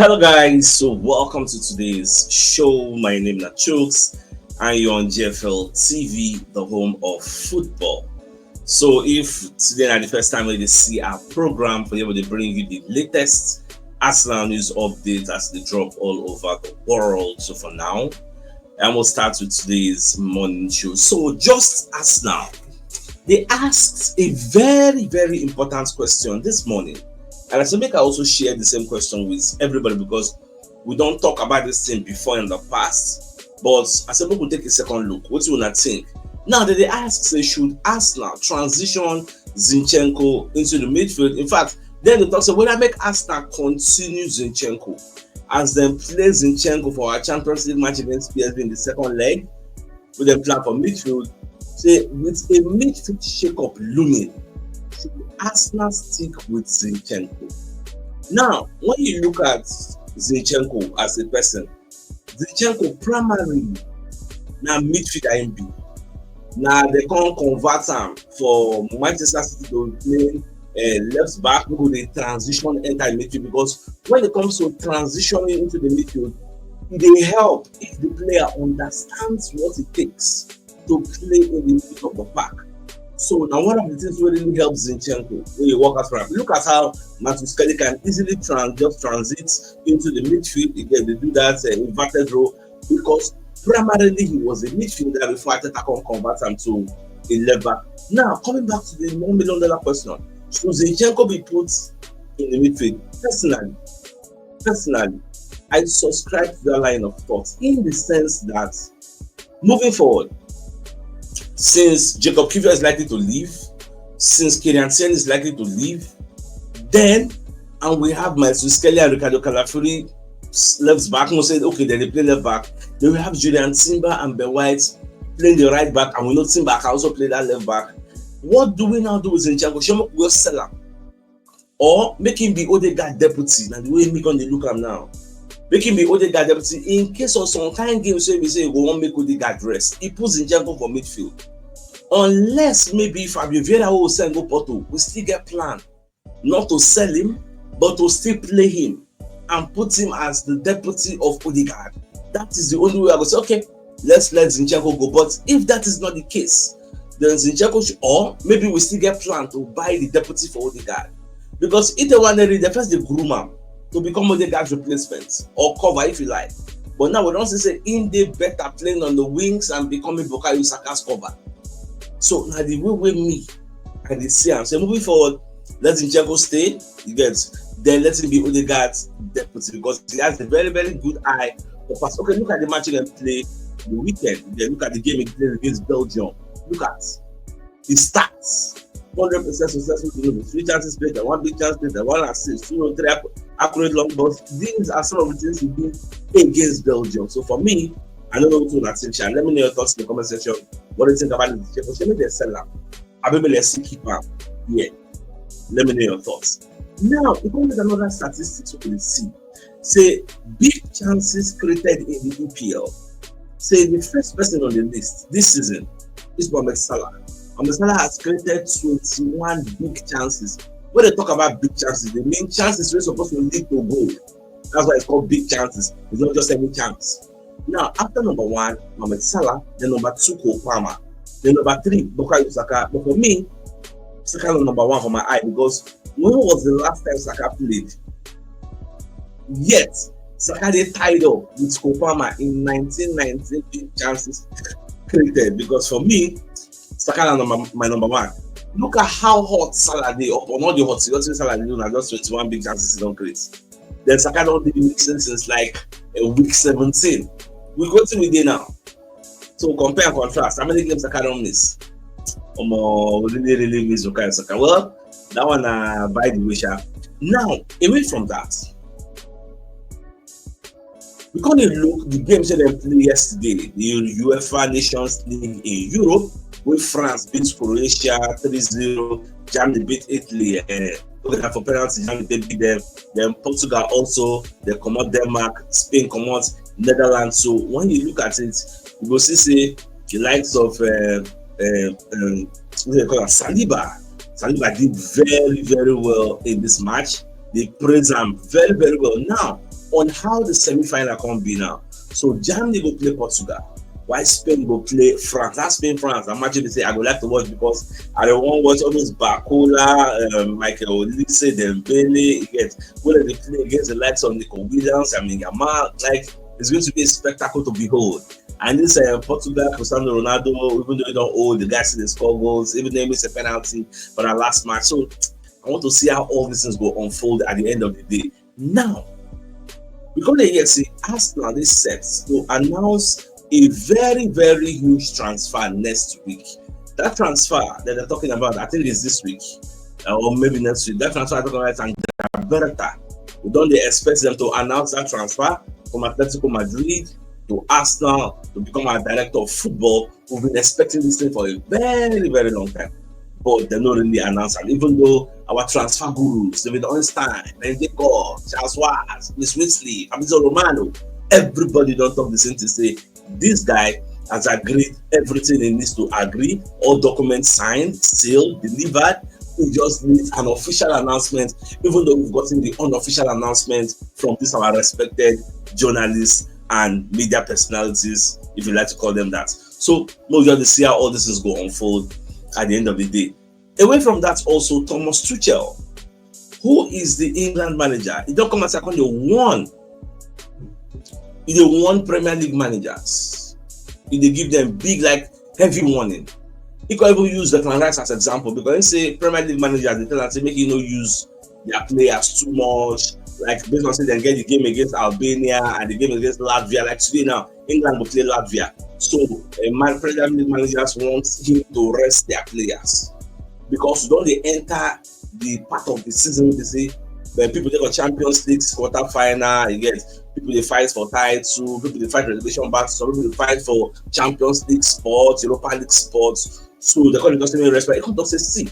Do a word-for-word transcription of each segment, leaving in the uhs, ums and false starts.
Hello, guys. So, welcome to today's show. My name is Chooks, and you're on G F L T V, the home of football. So, if today is the first time you see our program, for you to bring you the latest Arsenal news updates as they drop all over the world. So, for now, and we'll start with today's morning show. So, just as now, they asked a very, very important question this morning. And I said, make I also share the same question with everybody because we don't talk about this thing before in the past. But I said, we could take a second look. What do you want to think? Now that they ask, say, should Arsenal transition Zinchenko into the midfield? In fact, then they talk say, whether make Arsenal continue Zinchenko as dem play Zinchenko for our Champions League match against P S V in the second leg, with dem plan for midfield, say with a midfield shake-up looming, should Arsenal stick with Zinchenko? Now, when you look at Zinchenko as a person, Zinchenko primarily na midfielder im be. Na dem come convert am for Manchester City to play uh, left back, who go dey transition enter midfield, because when it comes to transitioning into the midfield, e dey help if the player understands what it takes to play in the middle of the park. So now one of the things wey really helps Zinchenko when you walk out from him. Look at how Matheus Kelly can easily trans just transit into the midfield. Again, they do that uh, inverted role because primarily he was a midfielder before Arteta come convert him to a left back. Now, coming back to the one million dollar question, should Zinchenko be put in the midfield? Personally, personally, I subscribe to that line of thought in the sense that moving forward, since Jacob Kivior is likely to leave, since Kieran Tierney is likely to leave, then and we have Matheus Kelly and Ricardo Calafiori left back. No say okay, then they play left back. Then we have Jurrien Timber and Ben White playing the right back, and we know Timber can also play that left back. What do we now do with Zinchenko? Shemo will sell him, or make him be Odegaard deputy. Now the way me come dey look am now, make him be Odegaard deputy in case of some kind games wey be say you go wan make Odegaard rest. He put Zinchenko for midfield, unless maybe Fabio Vieira will send go Porto. We still get plan not to sell him, but to still play him and put him as the deputy of Odegaard. That is the only way I go say, okay, let's let Zinchenko go. But if that is not the case, then Zinchenko should, or maybe we still get plan to buy the deputy for Odegaard. Because if they want to read the first, they groom him to become Odegaard's replacement or cover if you like. But now we don't say in they better playing on the wings and becoming Bukayo Saka's cover. So now the way with me and they see him. So moving forward, let Zinchenko stay. You get, then let him be Odegaard's deputy because he has a very, very good eye for pass. Okay, look at the match against play the weekend. Then look at the game he played against Belgium. Look at the stats. Hundred percent successful delivery, three chances created, one big chance created, one assist, two or three accurate long balls. These are some of the things he did against Belgium. So for me, I don't know what to think. Let me know your thoughts in the comment section. What do you think about this? Because maybe they sell him. I maybe let's see keep him. Yeah. Let me know your thoughts. Now, if we look at another statistics we can see, say big chances created in the E P L. Say the first person on the list this season is Mohamed Salah. Mohamed Salah has created twenty-one big chances. When they talk about big chances, they mean chances wey suppose to lead to goal. That's why it's called big chances. It's not just any chance. Now, after number one, Mohamed Salah, then number two, Cole Palmer, then number three, Bukayo Saka. But for me, Saka na number one for my eye because when was the last time Saka played? Yet, Saka dey tied up with Cole Palmer in nineteen nineteen big chances created. Because for me, Saka na number, my number one. Look at how hot Salah dey up on all the hot things Salah dey do na just twenty-one big chances he don create. Then Saka don dey missing since like a week seventeen. We go till we dey now. So compare and contrast. How many games Saka don miss? Omo, really, really miss Bukayo Saka. Well, that one uh, by the way, sha. Now, away from that, we come dey look the games wey dem play yesterday, the UEFA Nations League in Europe, wey France beat Croatia three zero, Germany beat Italy. Uh, okay, na for penalty, Germany dey beat them. Then Portugal also, they comot Denmark, Spain comot Netherlands. So when you look at it, you go see say the likes of uh, uh, um, what do they call am? Saliba. Saliba did very, very well in this match. They praise him very, very well. Now, on how the semi-final come be now. So Germany go play Portugal, while Spain go play France. That's Spain France. I'm actually say I go like to watch because I don't want to watch all those Barcola, um, Michael Olise, Dembele, you get when they play against the likes of Nico Williams, I mean Yamal, like it's going to be a spectacle to behold. And this uh, Portugal, Cristiano Ronaldo, even though he don't hold, the guy still dey score goals, even though he missed a penalty for that last match. So I want to see how all these things go unfold at the end of the day. Now, because they here say Arsenal is set to announce a very, very huge transfer next week. That transfer that they're talking about, I think, is this week, uh, or maybe next week. That transfer I'm talking about is Andrea Berta. We don't dey expect them to announce that transfer from Atletico Madrid to Arsenal to become our director of football. We've been expecting this thing for a very, very long time. But they no really announce am, even though our transfer gurus, David Ornstein, Benedict, Charles Watts, Miss Weasley, Fabrizio Romano, everybody don talk the same thing, say this guy has agreed everything he needs to agree, all documents signed, sealed, delivered. He just needs an official announcement, even though we've gotten the unofficial announcement from these our respected journalists and media personalities, if you like to call them that. So, no, you have to see how all this is going to unfold at the end of the day. Away from that, also Thomas Tuchel, who is the England manager, he don't come as a kind of one. He dey warn Premier League managers. He dey give them big, like, heavy warning. He can even use Declan Rice as example because he say Premier League managers dey tell am say make he no use their players too much. Like based on say dem get the game against Albania and the game against Latvia. Like today now, England go play Latvia. So uh, man, Premier League managers want him to rest their players because we don dey enter the part of the season wey be say when people dey for Champions League quarter final, you get people dey fight for title, people dey fight relegation battle, some people dey fight for Champions League spot, Europa League spot. So they come dey talk say make rest, but he come talk say see,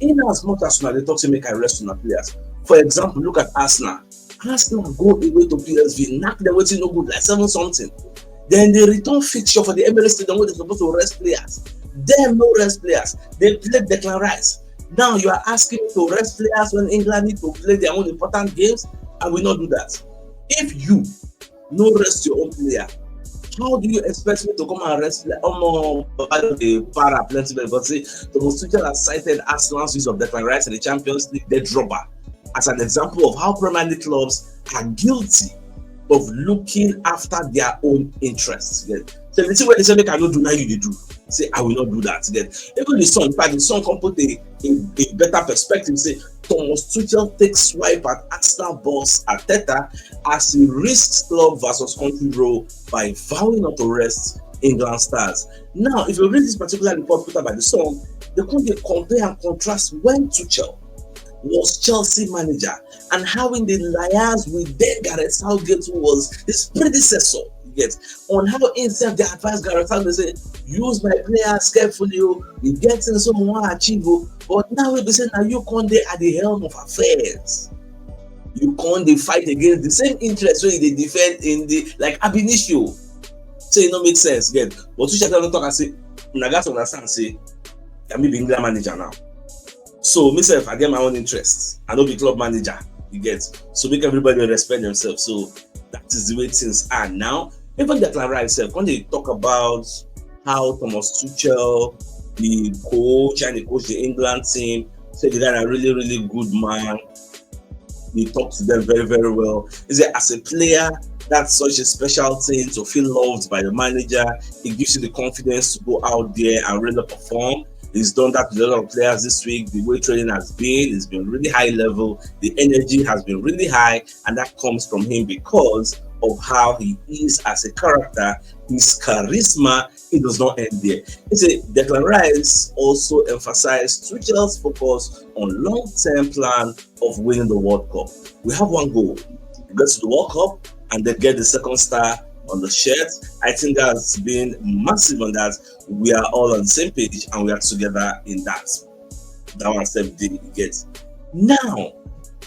in as much as una dey talk say make I rest una players. For example, look at Arsenal. Arsenal go away to P S V, knack them wetin no good like seven something. Then they return fixture for the Emirates Stadium where they supposed to rest players. Them no rest players. They play Declan Rice. Now you are asking me to rest players when England need to play their own important games. I will not do that. If you no rest your own player, how do you expect me to come and rest player? Omo, Baba dey para plenty, but say Thomas Tuchel has cited Arsenal's use of Declan Rice in the Champions League dead rubber as an example of how Premier League clubs are guilty of looking after their own interests. Yes. So the thing where they say make I no do now you dey do. Say I will not do that. Yes. Even the Sun, in fact, the Sun come put a, a, a better perspective. Say Thomas Tuchel takes swipe at Arsenal boss Arteta as he risks club versus country role by vowing not to rest England stars. Now, if you read this particular report put out by the Sun, they come dey compare and contrast when Tuchel was Chelsea manager and how in the liars with then Gareth Southgate, who was his predecessor, you get on how himself they advise Gareth Southgate say use my players carefully, oh, you get things so we want to achieve, oh. But now we be say now you come there at the helm of affairs. You come dey fight against the same interest wey you dey defend in the like ab initio. Say e no make sense, get. But Tuchel don talk and say una gats understand say na me be England manager now. So myself, I get my own interest. I no be club manager, you get. So make everybody respect themselves. So that is the way things are now. Even Declan Rice sef come dey talk about how Thomas Tuchel, the coach, and the coach the England team, say the guy na really, really good man. He talks to them very, very well. He said, as a player, that's such a special thing to feel loved by the manager. It gives you the confidence to go out there and really perform. He's done that with a lot of players this week. The way training has been, it's been really high level. The energy has been really high, and that comes from him because of how he is as a character. His charisma, it does not end there. He said Declan Rice also emphasized Tuchel's focus on long-term plan of winning the World Cup. We have one goal. Get to the World Cup and then get the second star on the shirt. I think that's been massive on that. We are all on the same page and we are together in that. That one step they get. Now,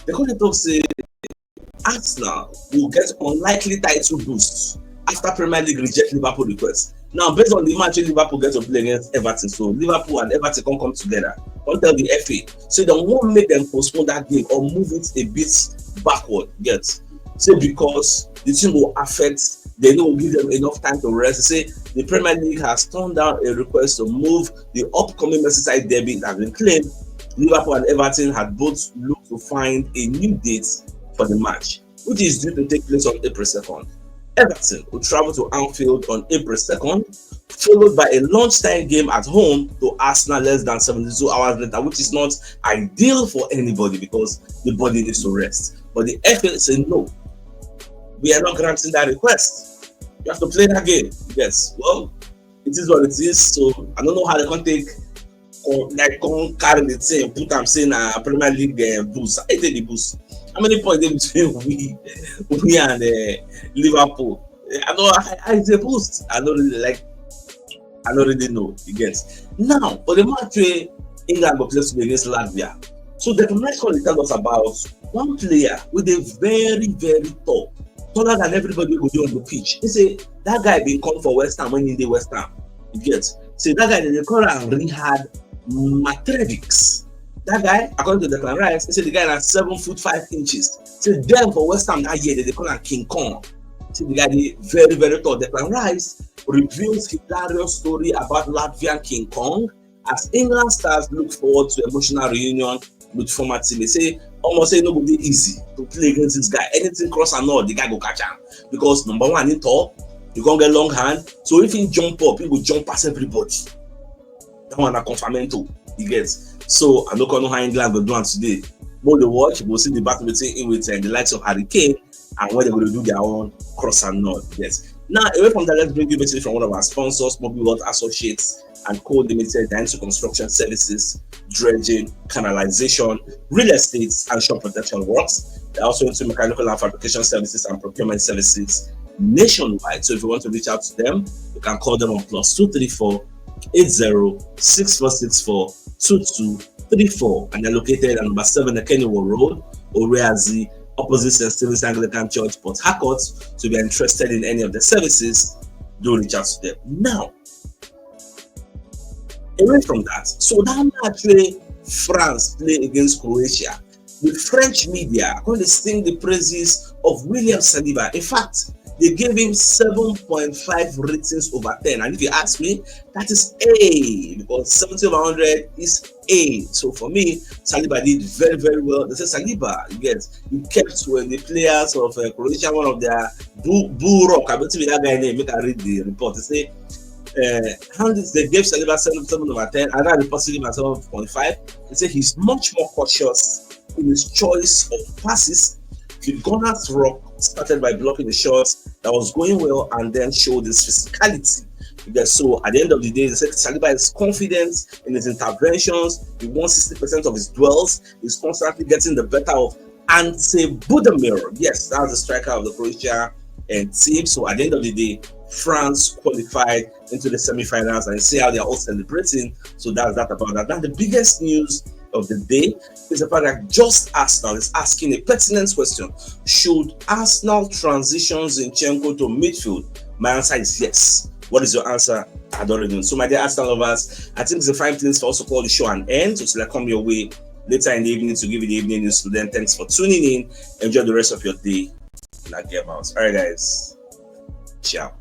the coach talk say Arsenal will get unlikely title boost after Premier League reject Liverpool request. Now, based on the match Liverpool get to play against Everton, so Liverpool and Everton can come together. Come tell the F A, say they won't make them postpone that game or move it a bit backward. Get say because the thing will affect, they no give them enough time to rest. Say the Premier League has turned down a request to move the upcoming Merseyside derby that has been claimed. Liverpool and Everton had both looked to find a new date for the match, which is due to take place on April second. Everton will travel to Anfield on April second, followed by a lunchtime game at home to Arsenal less than seventy-two hours later, which is not ideal for anybody because the body needs to rest. But the F A say no, we are not granting that request. You have to play that game. Yes, well, it is what it is. So I don't know how they can take, come, like, come carry the thing, put am say na Premier League uh, boost. I take the boost. How many points dey between we, we and uh, Liverpool? I know I, I say boost. I don't really like. I don't really know. You get now for the match wey England go play today against Latvia. So Declan Rice come dey tell us about one player wey dey very very tall, taller than everybody wey go dey on the pitch. He say that guy bin come for West Ham when he dey West Ham. You get, say that guy dey call am Rihad Matrevix. That guy, according to Declan Rice, he say the guy na seven foot five inches. Say dem for West Ham that year, they dey call am King Kong. Say the guy dey very very tall. Declan Rice reveals hilarious story about Latvian King Kong as England stars look forward to emotional reunion with former teammates. Say almost say e no go dey easy to play against this guy. Anything cross and all, the guy go catch am because number one, he tall, he come get long hand. So if he jump up, he go jump pass everybody. That one na confirmento, you get. So I no come know how England go do am today. More the watch, we'll see the battle between him with uh, the likes of Harry Kane and what they're going to do their own cross and all. Yes. Now, away from that, let's bring you a message from one of our sponsors, Mobile World Associates and Co. Limited, they're into construction services, dredging, canalization, real estate, and shore protection works. They're also into mechanical and fabrication services and procurement services nationwide. So if you want to reach out to them, you can call them on plus two three four eight zero six four six four two two three four, and they're located at number seven Akeniwo Road, Oreazi, opposite Saint Stephen's Anglican Church, Port Harcourt. So if you're interested in any of the services, do reach out to them. Now, away from that, so that match wey France play against Croatia, the French media are going to sing the praises of William Saliba. In fact, they gave him seven point five ratings over ten. And if you ask me, that is A, because seventy over one hundred is A. So for me, Saliba did very very well. They say Saliba, you get, he kept when the players of uh, Croatia, one of their bull, bull rock. I bet you that guy name. Make I read the report. They say uh, Handits, they gave Saliba seven, seven over ten. Another report give him seven point five. They say he's much more cautious in his choice of passes. The Gunners' ruck started by blocking the shots that was going well and then showed his physicality. Because so at the end of the day, they said Saliba is confident in his interventions. He won sixty percent of his duels. He's constantly getting the better of Ante Budimir. Yes, that's the striker of the Croatia and team. So at the end of the day, France qualified into the semi-finals, and see how they are all celebrating. So that's that about that. Now the biggest news of the day is the fact that Just Arsenal is asking a pertinent question: should Arsenal transition Zinchenko to midfield? My answer is yes. What is your answer? I don't really know. So my dear Arsenal lovers, I think it's a fine place for us to call the show an end. So till I come your way later in the evening to give you the evening news. So then, thanks for tuning in. Enjoy the rest of your day. Like All right, guys. Ciao.